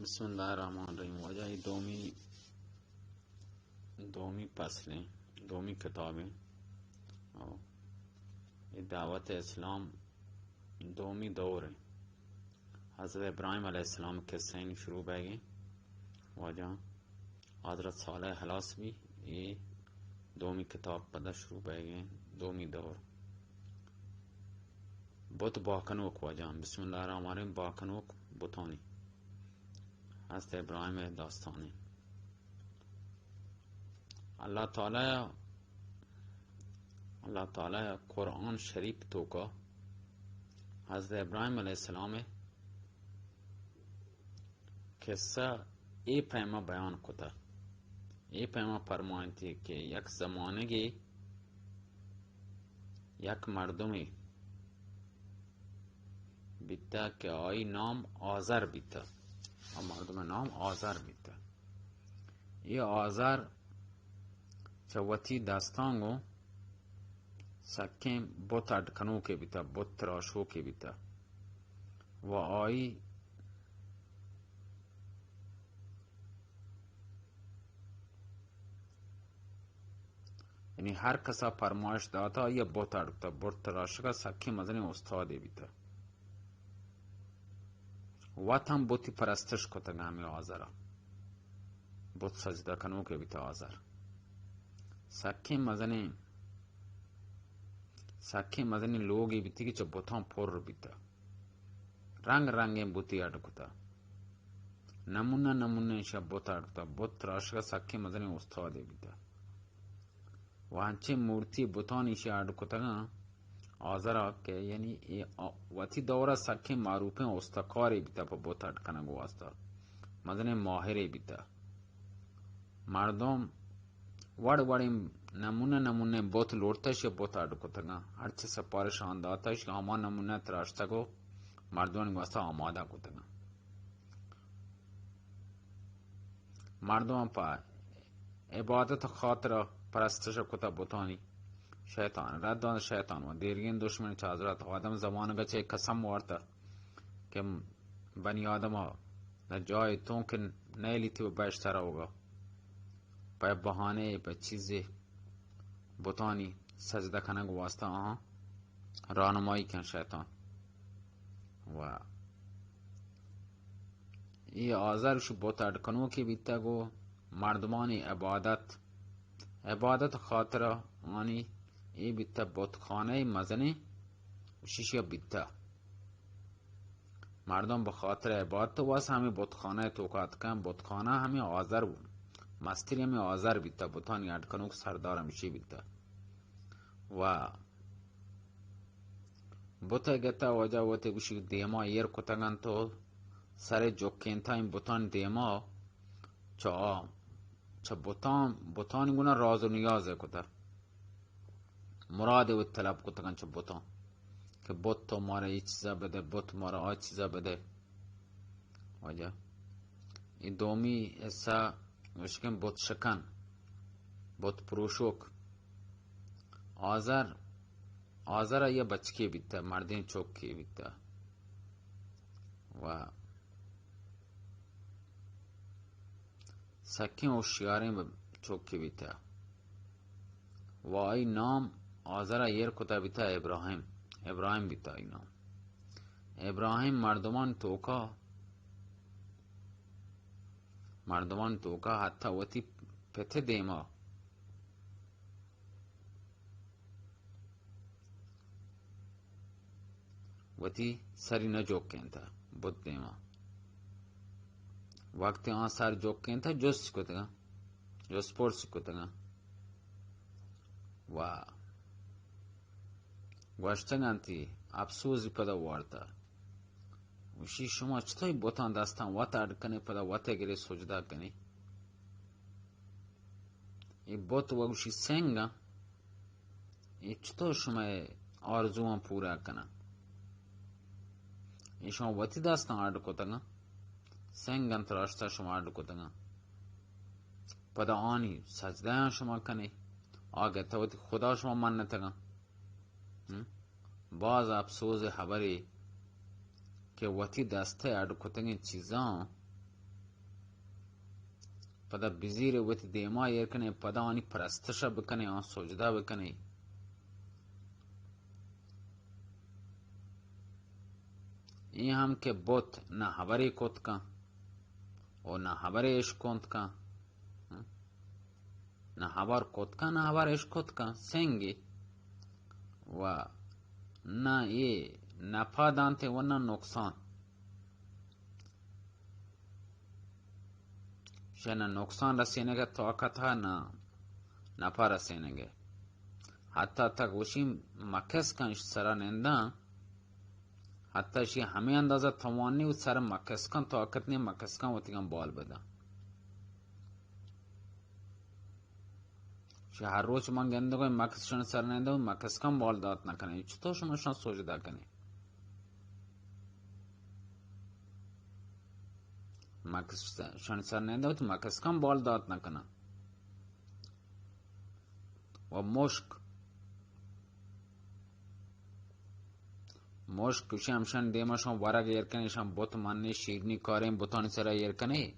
بسم اللہ الرحمن الرحیم۔ واجہ، اے دومی، دومی فصل ایں، دومی کتاب ایں۔ او، اے دعوت اسلام دومی دور ایں۔ حضرت ابراہیم علیہ السلام قصہ ایں شروع بیگ ایں۔ واجہ، حضرت صالح ہلاس بی، اے دومی کتاب پدا شروع بیگ ایں، دومی دور۔ بت باکنوک واجہ، بسم اللہ الرحمن الرحیم، باکنوک بتانی۔ حضرت ابراہیم داستانی۔ اللہ تعالی، اللہ تعالی قرآن شریف توکا حضرت ابراہیم علیہ السلام قصہ اے پیما بیان کتا، اے پیما فرمائنتی کہ یک زمانگے یک مردمے بیتا کہ آئی نام آزر بیتا۔ آ مردم نام آزر بیتا۔ اے آزر چہ وتی دستاں گوں سکیں بت اڈ کنوکے بیتا، بت تراشوکے بیتا۔ و آئی، یعنی ہر کسا پرمائش داتا، آئی بت اڈ کتا، بت تراشگا سکیں مزنیں استادے بیتا۔ وت ہم بتی پرستش کتگ ہمے آزرا۔ بت سجدہ کنوکے بیتا آزر۔ سکیں مزنیں، سکیں مزنیں لوگے بیتی کہ چہ بتاں پر بیتا۔ رنگ رنگیں بتی اڈ کتا۔ نمونہ نمونہ ایشا بت اڈ کتا۔ بت تراشگا سکیں مزنیں استادے بیتا۔ و انچیں مورتی بتانی ایشی اڈ کتگاں آزرا کہ یعنی اے آ-، وتی دورا سکیں معروفیں استکارے بیتا پہ بت اڈ کنگ واسطہ، مزنیں ماہرے بیتا۔ مردم وڑ وڑیں نمونہ نمونہ بت لوٹتا، ایشی بت اڈ کتگاں، ہرچی سفارش آن داتا، ایشی ہما نمونہ تراشتگ و مردمانی واسطہ آمادہ کتگاں۔ مردماں پہ عبادت خاطر پرستش کتہ بتانی۔ شیطان رد داں، شیطان و دیرگیں دشمن چہ حضرت آدم زمانگ چہ قسم وارتہ کہ بنی آدم نہ جائے تو کہ نیلیتی و بہشت روگا۔ پہ بہانے، پہ چیزے بتانی سجدہ کنگ واسطہ آہاں راہنمائی کن شیطان۔ و اے آزر شو بت اڈ کنوکے بیتگ و مردمانی عبادت، عبادت خاطر آنی اے بیتہ بتخانہ مزنیں و شیشہ بیتہ۔ مردم بہ خاطر عبادت واسطہ ہمے بتخانہ توکا اتکن۔ بتخانہ ہمے آزر، مستری ہمے آزر بیتہ، بتانی اڈ کنوک سردار ہمشی بیتہ۔ و بت ء گت ء واجہ وت ء گوشی دیما ایر کتگ انت و سر ء جکینتاں بتانی دیما چہ، چہ بتان، بتانی گونا راز و نیاز ء کتہ۔ مراد ء وت طلب کتگ انت چہ بتان کہ بت تو مارا اے چیزا بدے، بت مارا آ چیزا بدے۔ واجہ اے دومی حصہ گوشگیں بت شکن، بت پروشوک۔ آزر، آزر ء یک بچکے بیتہ، مردیں چوکے بیتہ و سکیں ہوشیاریں چوکے بیتہ و آئی نام آزر ء ایر کتہ بیتہ ابراہیم۔ ابراہیم بیتہ آئی نام۔ ابراہیم مردمان توکا، مردمان توکا حتی وتی پت ء دیما وتی سری نہ جوکینتہ بت دیما۔ وقتی آن سر جوکینتہ جست کتگاں، جست پرس کتگاں و گوشتگ انتی، اپسوزی پدا وارتا۔ گوشی، شما چطوری بتان دستان وت اڈ کنے، پدا وت گرے سجدہ کنے؟ اے بت و گوشی سنگاں، اے چطور شما آرزوان پورا کنن؟ اے شما وتی دستان اڈ کتگاں، سنگاں تراشتا شما اڈ کتگاں۔ پدا آنی سجدہ شما کنے، آ گتا وتی خدا شما منتگاں۔ ہم؟ باز اپسوز ہبرے کہ وتی دست ء اڈ کتگیں چیزاں پدا بزیرے وتی دیما ایر کنے، پدا آنی پرستش بکنے، آن سجدہ بکنے۔ اے ہم کہ بت نہ ہبرے کت کن و نہ ہبرے اشکنت کن۔ نہ ہبر کت کن، نہ ہبر اشکت کن، سنگے۔ و نہ اے نفع دانتے و نہ نقصان۔ شہ نہ نقصان رسینگ ءِ طاقت ءَ، نہ نفع رسینگ ءِ۔ حتی تک وشی مکس کن، اش سرا ننداں، حتی شی ہمے اندازہ توان نی و سر مکس کن، طاقت نی مکس کن وتیگاں بال بداں۔ شہ ہر روچ من گندگوں مکس شن سر نندو، مکس کن بال دات نہ کنے۔ چطور شما شان سجدہ کنے؟ مکس شن سر نندو تو مکس کن بال دات نہ کنا۔ و مشک، مشک کشی ہمشن دیما شان ورگ ایر کنے، شان بت منی شیرنی کاریں بتانی سرا ایر کنے۔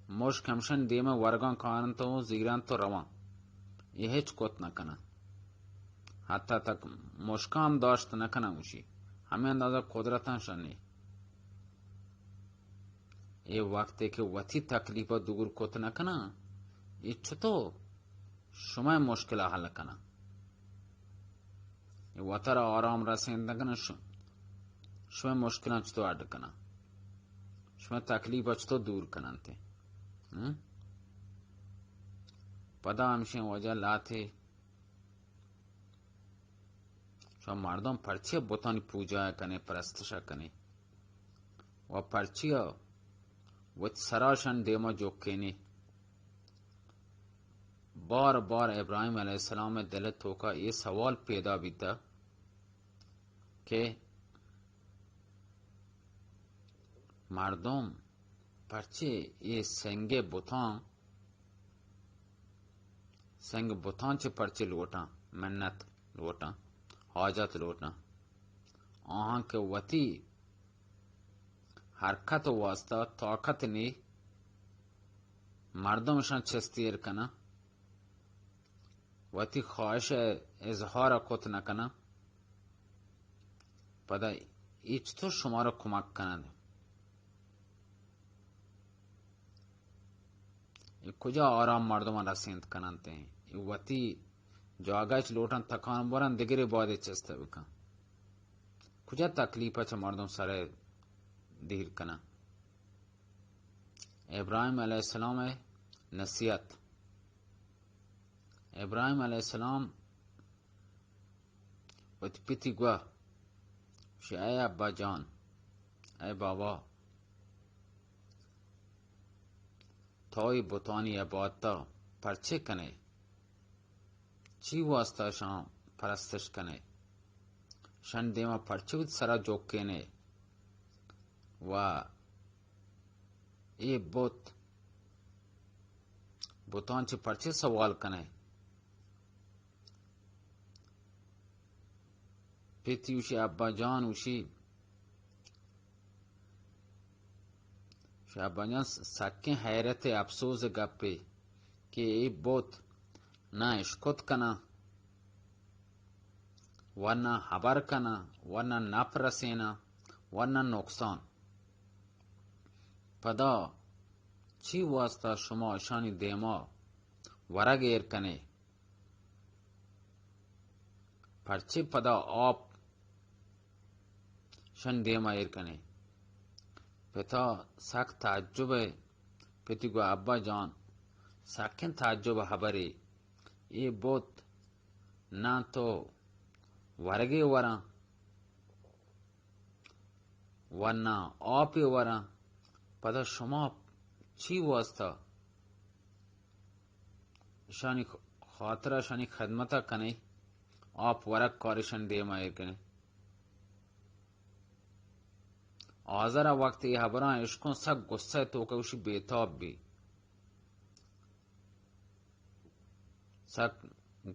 مشک ہمشن دیما ورگاں کارنت و زیرنت و رواں۔ اے ہچ کت نہ کنن۔ حتی تک مشکاں ہم داشت نہ کنن گوشی۔ ہمے اندازہ قدرتاں شنی۔ اے وقتے کہ وتی تکلیف دور کت نہ کنن، اے چطور شمئے مشکل حل کنن؟ اے وترا آرام رسینت نہ کنن، ش-، شمئے مشکلاں چطور اڈ کنن؟ شمئے تکلیف چطور دور کنن تے؟ ہم؟ پدا ہمشیں وجہ لاتے شما مردم پرچے بتانی پوجا کنے، پرستش کنے؟ و پرچیا وت سراشن دیما جوکینے؟ بار بار ابراہیم علیہ السلام دل توکا اے سوال پیدا بیتا کہ مردم پرچے اے سنگ بتاں، سنگ بتاں چہ پرچے لوٹاں، منت لوٹاں، حاجت لوٹاں؟ آہاں کہ وتی حرکت واسطہ طاقت نی، مردم شان چست ایر کناں، وتی خواہش اظہار کت نہ کناں، پدا اے چطور شمارا کمک کنند؟ اے کجا آرام مردمان رسینت کننت؟ اے وتی جاگہ چ لوٹن تکان برن، دگرے بادے چست بکن۔ کجا تکلیف چہ مردم سر دیر کنن؟ ابراہیم علیہ السلام نصیحت۔ ابراہیم علیہ السلام وتی پتی گوا، گوشی، اے ابا جان، اے بابا، تو اے بتانی عبادتا پرچے کنے؟ چی واسطہ شان پرستش کنے؟ شن دیما پرچے وت سرا جوکینے؟ و اے بت، بتان چہ پرچے سوال کنے؟ پتی گوشی، ابا جان، گوشی، گوشی، ابا جان، سکیں حیرت ءُ افسوس ءِ گپے کہ اے بت نہ اشکت کناں، ورنہ ہبر کناں، ورنہ نپ رسیناں، ورنہ نقصان۔ پدا چی واسطہ شما اشانی دیما ورگ ایر کنے؟ پرچے پدا آپ شن دیما ایر کنے؟ پتا سک تعجب ءَ، پتی گو، ابا جان، سکیں تعجب ءِ ہبرے، اے بت نہ تو ورگے وراں، ورنہ آپے وراں، پدا شما چی واسطہ اشانی خاطرا اشانی خدمتا کنے؟ آپ ورگ کارشن دیما ایر کنے۔ آزرا وقت اے ہبراں اشکن سک غصہ توکا گوشی بیتاب بی۔ سک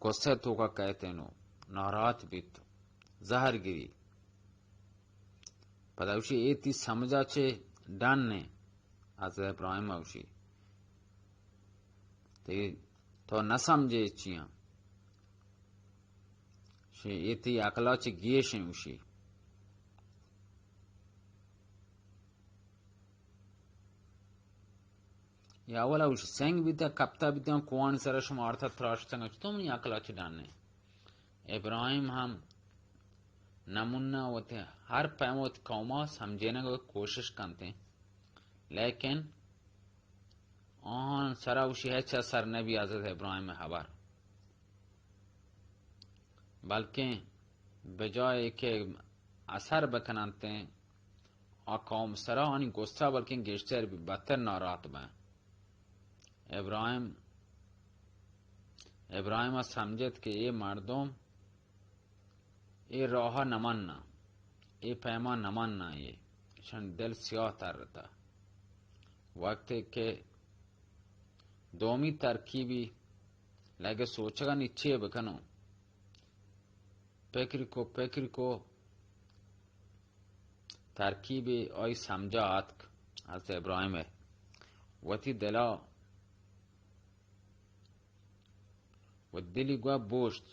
غصہ توکا کئیتینو، ناراحت بیت، زہر گری۔ پدا گوشی، اے تی سمجھا چہ ڈن نے؟ حضرت ابراہیم گوشی، تئی، تو نہ سمجھے چیاں۔ شی، اے تئی عقلا چہ گیش ایں، اوشی۔ یا اولا اوشی سنگ بیتا، کپتا بیتا، کوہانی سرا شما آرتا تراشتگا، چطور منی عقلا چہ ڈن ایں؟ ابراہیم ہم نمونہ وتی ہر پیم وتی قوما سمجھینگ کوشش کنتیں، لیکن آہان سرا اوشی ہچ اثر نبی حضرت ابراہیم ہبر، بلکیں بجائے کہ اثر بکننتیں آ قوم سرا، آنی غصہ بلکیں گیشتر بی، بدتر ناراحت بیں۔ ابراہیم، ابراہیم سمجھت کہ اے مردم اے راہ نہ مننا، اے پیما نہ مننا، اے شن دل سیاہ ترتا۔ وقتی کہ دومی ترکیبی لگے سوچگا نی چے بکنوں، پکر کو، پکر کو، ترکیبی آئی سمجھا آتک۔ حضرت ابراہیم وتی دلا و دلی گوا بوشت،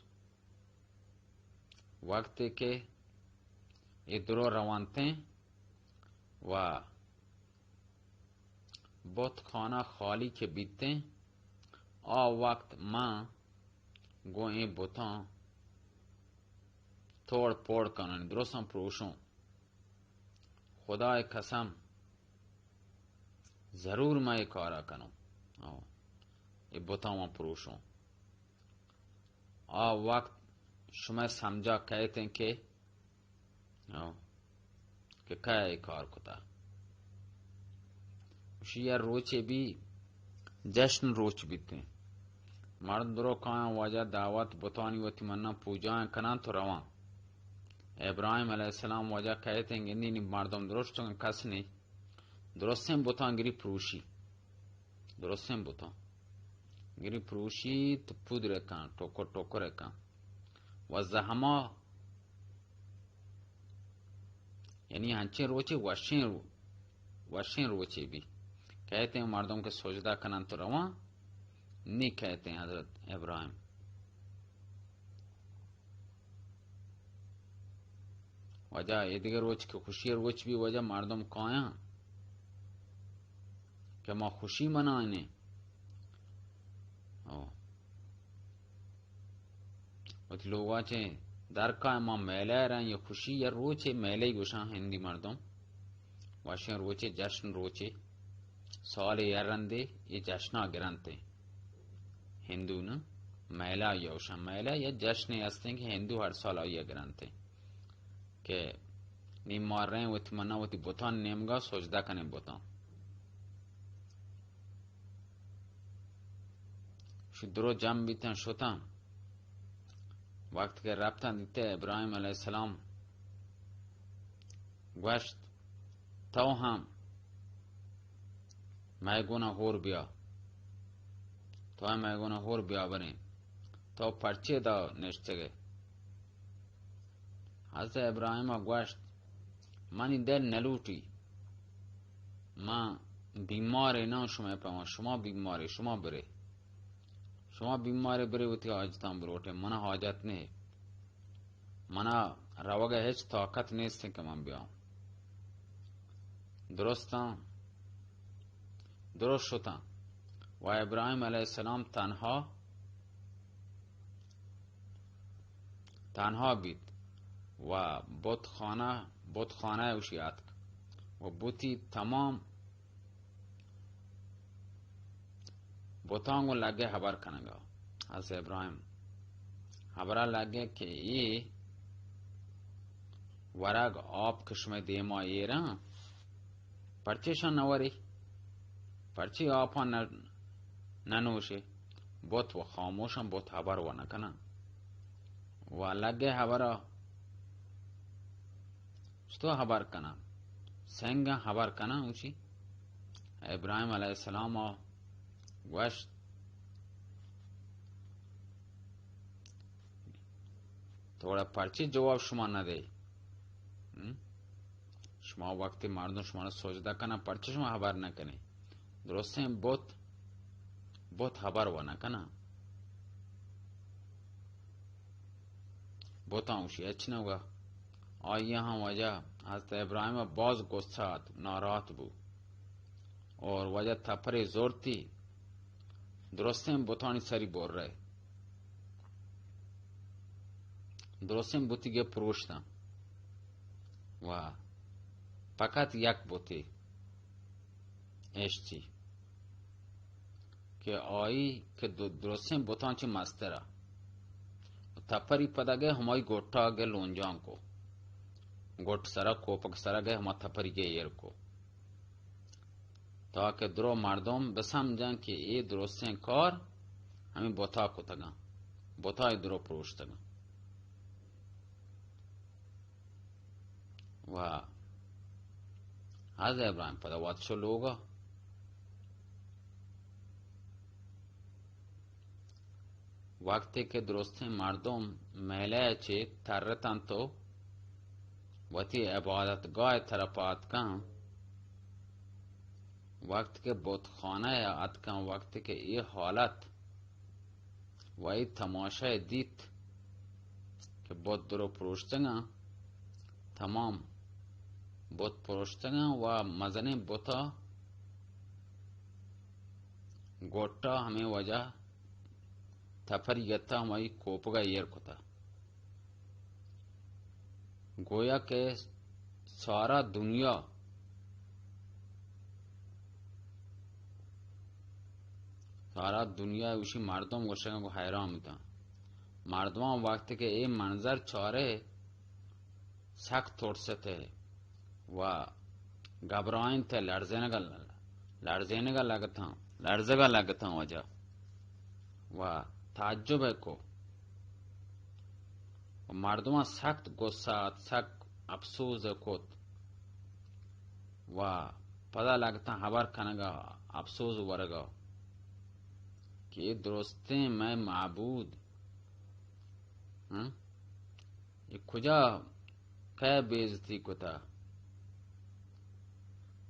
وقتی کہ اے درو روانتیں و بت خانہ خالی کہ بیتیں، آ وقت من گوں اے بتاں توڑ پوڑ کنن، درستاں پروشوں۔ خدائے قسم، ضرور من اے کارا کنوں۔ آ، اے بتاں من پروشوں۔ آ وقت شمئے سمجھا کئیتیں کہ، آ، کہ کئے اے کار کتا۔ گوشی، یا روچے بی جشن روچ بیتیں۔ مردم درو کایاں واجہ دعوت بتانی وتی مناں پوجایاں کناں تو رواں۔ ابراہیم علیہ السلام واجہ کئیتیں گندی نی مردم درشتوں کس نی۔ درستیں بتاں گری پروشی۔ درستیں بتاں گری پروشی تو پودر کن، ٹوکر ٹوکر کن۔ و زہما، یعنی ہنچیں روچے وشیں رو-، وشیں روچے بی۔ کئیتیں مردم کہ سجدہ کنن تو رواں، نی کئیتیں حضرت ابراہیم۔ واجہ اے دگہ روچ کہ خوشی روچ بی، واجہ مردم کایاں کہ ما خوشی منائنیں۔ او۔ وتی لوگا چہ در کائیں ما میلہ رن یا خوشی یا روچے میلہ گوشاں ہندی مردم۔ وشیں روچے جشن روچے سال یا رندے اے جشنا گرنتے۔ ہندو نہ میلہ یا گوشاں میلہ یا جشنے ہستیں کہ ہندو ہر سال آئی گرنتے۔ کہ نی ما رئیں وتی منا وتی بتان نیمگا سجدہ کنیں بتان۔ شو درو جم بیتن شتن۔ وقت کہ رپتن دیتے ابراہیم علیہ السلام گوشت، تو ہم مئے گونا ہور بیا۔ تو ہم مئے گونا ہور بیا بریں۔ تو پرچے دا نشتگے؟ حضرت ابراہیم ء گوشت، منی دل نہ لوٹی، من بیمارے نہ، شما پما، شما بیمارے، شما برے، شما بیمارے برے وتی حاجتاں بلوٹے، منا حاجت نہ، منا روگ ء ہچ طاقت نیست کہ من بیاں۔ درستاں، درست شتاں و ابراہیم علیہ السلام تنہا تنہا بیت و بت خانہ، بت خانہ اوشی آتک و بوتی تمام بتاں گوں لگے ہبر کنگا۔ حضرت ابراہیم ہبرا لگے کہ اے ورگ آپ کہ شمئے دیما ایراں، پرچے شان نہ وری؟ پرچے آپاں نہ، نہ نوشے؟ بت و خاموشاں، بت ہبر و نہ کناں۔ و لگے ہبرا، چطور ہبر کناں؟ سنگاں ہبر کناں اوشی؟ ابراہیم علیہ السلام گوشت، تو گڑا پرچے جواب شما نہ دے؟ ہم؟ شما وقتی مردم شما را سجدہ کنن، پرچے شما ہبر نہ کنی؟ درستیں بت بت ہبر و نہ کناں۔ بتاں گوشی ہچ نہ گا۔ آئی ہم واجہ حضرت ابراہیم ء باز غصہ ات، ناراحت بو۔ اور واجہ تپرے زورتی، درستیں بتانی سری برے۔ درستیں بتی گہ پروشتاں۔ و فقط یک بتے اشتی کہ آئی کہ دو-، درستیں بتاں چہ مسترا۔ تپری پدا گئے ہمائی گوٹا گئے لونجان کو۔ گوٹ سرا کوپک سرا گئے ہما تپری گئے ایر کو۔ تاکہ درو مردم بسمجن کہ اے درستیں کار ہمیں بتا کتگاں۔ بتا اے درو پروشتگاں۔ و حضرت ابراہیم پدا وت شو لوگا۔ وقتی کہ درستیں مردم میلہ چے ترتن تو وتی عبادت گاہ طرف آتکن، وقت کہ بت خانہ آتکن، وقت کہ اے حالت و اے تماشا دیت کہ بت درو پروشتگاں، تمام بت پروشتگاں و مزنیں بتا گوٹا ہمیں وجہ تپری گتا ہمائی کوپگا ایر کتا۔ گویا کہ سارا دنیا، سارا دنیا اوشی مردم گوشگاں گو حیران بوتاں۔ مردمان وقت کہ اے منظر چارے سک ترستے و گھبرائینتے، لرزینگا، لرزینگا لگتاں، لرزگا لگتاں وجہ و تعجب کو۔ و مردمان سخت غصہ ات، سک افسوز کت و پدا لگتاں ہبر کنگا، افسوز ورگا کہ اے درستیں مئے معبود، ہاں؟ اے کجا کئے بے عزتی کتا؟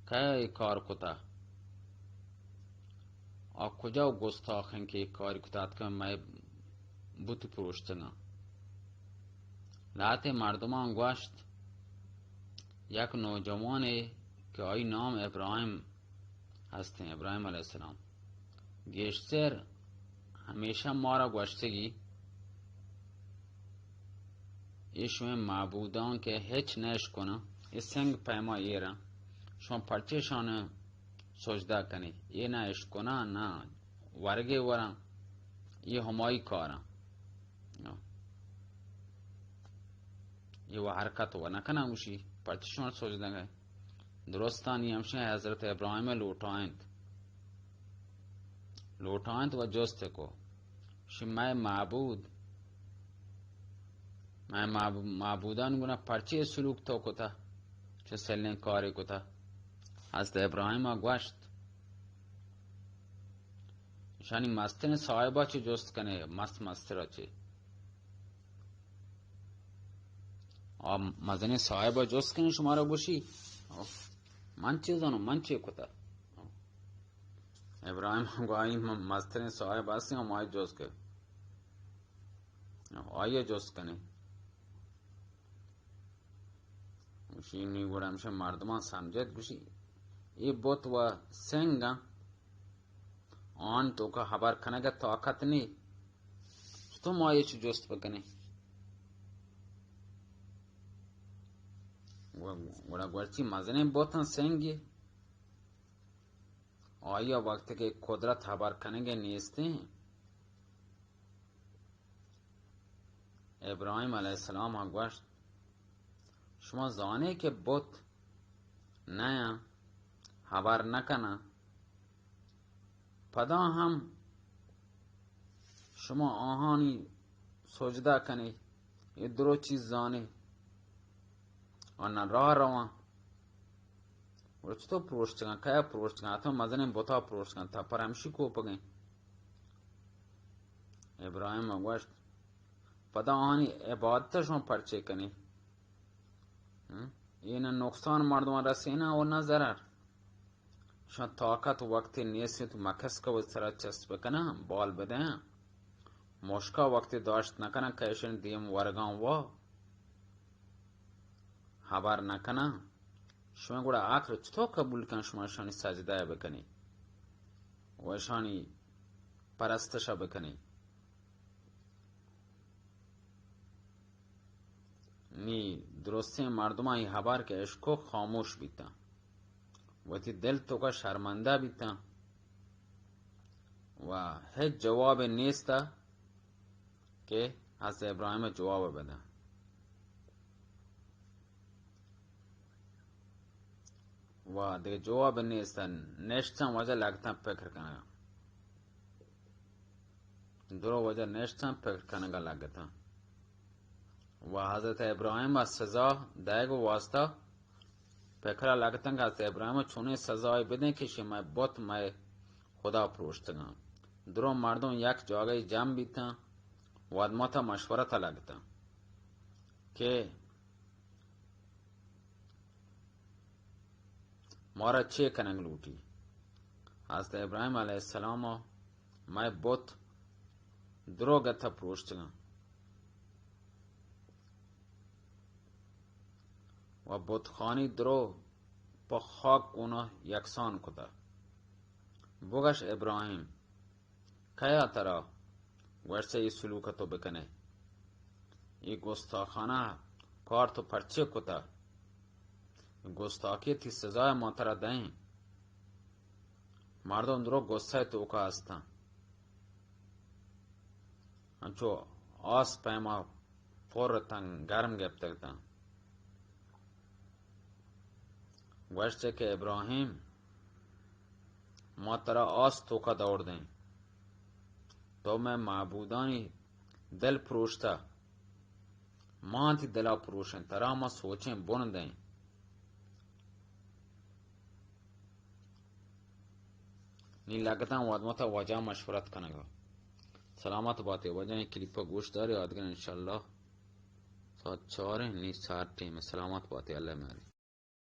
کئے اے کار کتا؟ آ کجا گستاخیں کہ اے کاری کتا اتکن مئے بت پروشتگاں؟ لہتے مردمان گوشت، یک نوجوانے کہ آئی نام ابراہیم ہستیں، ابراہیم علیہ السلام، گیشتر ہمیشہ مارا گوشتگی، اے شمئے معبوداں کہ ہچ نہ اشکناں، اے سنگ پیما ایراں، شما پرچے شان سجدہ کنی؟ اے نہ اشکناں، نہ ورگے وراں، اے ہمائی کاراں۔ اے و حرکت و نکناں، گوشی پرچے شان سجدہ کنی؟ درستانی ہمشیں حضرت ابراہیم لوٹائینت۔ لوٹائینت و جست کو، شی مئے معبود، مئے معب-، معبودان گنا پرچے سلوک تو کتا، چہ سلیں کارے کتا؟ حضرت ابراہیم گوشت، شانی مستریں صاحبہ چہ جست کنے، مست مسترا چہ۔ آ مزنیں صاحبہ جست کنے شمارا گوشی، من چے زانوں، من چے کتا؟ ابراہیم گو آئی م-، مستریں صاحب ہستیں، ہمائی جست کے۔ آئی جست کنے۔ گوشی نی گڑا ہمشہ مردمان سمجھت، گوشی اے بت و سنگاں، آن توکا ہبر کنگ طاقت نی۔ تو ما اے چو جست بکنیں؟ گڑا گڑا چی مزنیں بتاں سنگے۔ آیا وقت کہ قدرت ہبر کنگ نیستیں۔ ابراہیم علیہ السلام ء گوشت، شما زانے کہ بت نیاں، ہبر نکناں، پدا ہم شما آہانی سجدہ کنے، اے درو چیز زانے، آ نہ راہ رواں۔ گڑا چطور پروشتگاں؟ کیا پروشتگاں؟ اتو مزنیں بتا پروشتگاں، تپر ہمشی کوپگیں۔ ابراہیم ء گوشت، پدا آہانی عبادت شما پرچے کنے؟ ہم؟ اے نہ نقصان مردمان رسینا و نہ ضرر۔ شان طاقت وقتی نیست تو مکس کا وت سرا چست بکناں، بال بدیاں۔ مشکا وقتی داشت نکناں کہ ایشن دیم ورگاں وا حبر نکناں۔ شما گڑا عقل چطور قبول کن شما شانی سجدہ بکنی و شانی پرستش بکنی؟ نی درستیں مردمانی حبر کہ اشکو خاموش بیتاں، وتی دل توکا شرمندہ بیتاں و ہچ جواب نیستا کہ حضرت ابراہیم جواب بدن و دیگہ جواب نیست۔ نشتن وجہ لگتن پکر کنگا، درو وجہ نشتن پکر کنگا لگتن و حضرت ابراہیم سزا دائگ واسطہ پکرا لگتن کہ حضرت ابراہیم چونیں سزائے بدیں کہ شی مئے بت مئے خدا پروشتگاں۔ درو مردم یک جاگہی جم بیتاں، وت متا مشورتا لگتاں کہ مارا چے کنگ لوٹی؟ حضرت ابراہیم علیہ السلام مئے بت درو گتا پروشتگاں و بتخانی درو پہ خاک گونا یکسان کتا۔ بگش ابراہیم، کیا ترا گوشتہ اے سلوک تو بکنے؟ اے گستاخانہ کار تو پرچے کتا؟ گستاخی تی سزا ما ترا دئیں۔ مردم درو غصہ توکا ہستاں، انچو آس پیما پر تن گرم گپتگ تاں۔ گوشت کہ ابراہیم، ما ترا آس توکا دور دیں، تو مئے معبودانی دل پروشتہ، ما تی دلا پروشیں، ترا ما سوچیں بن دیں۔ نی لگتاں وت متا واجہ مشورت کنگا۔ سلامت باتے واجہ، اے کلیپا گوش دارے، آدگہ انشاءاللہ ساعت چار ہیں، نی ساعت ٹیم ہے۔ سلامت باتے، اللہ مہربان۔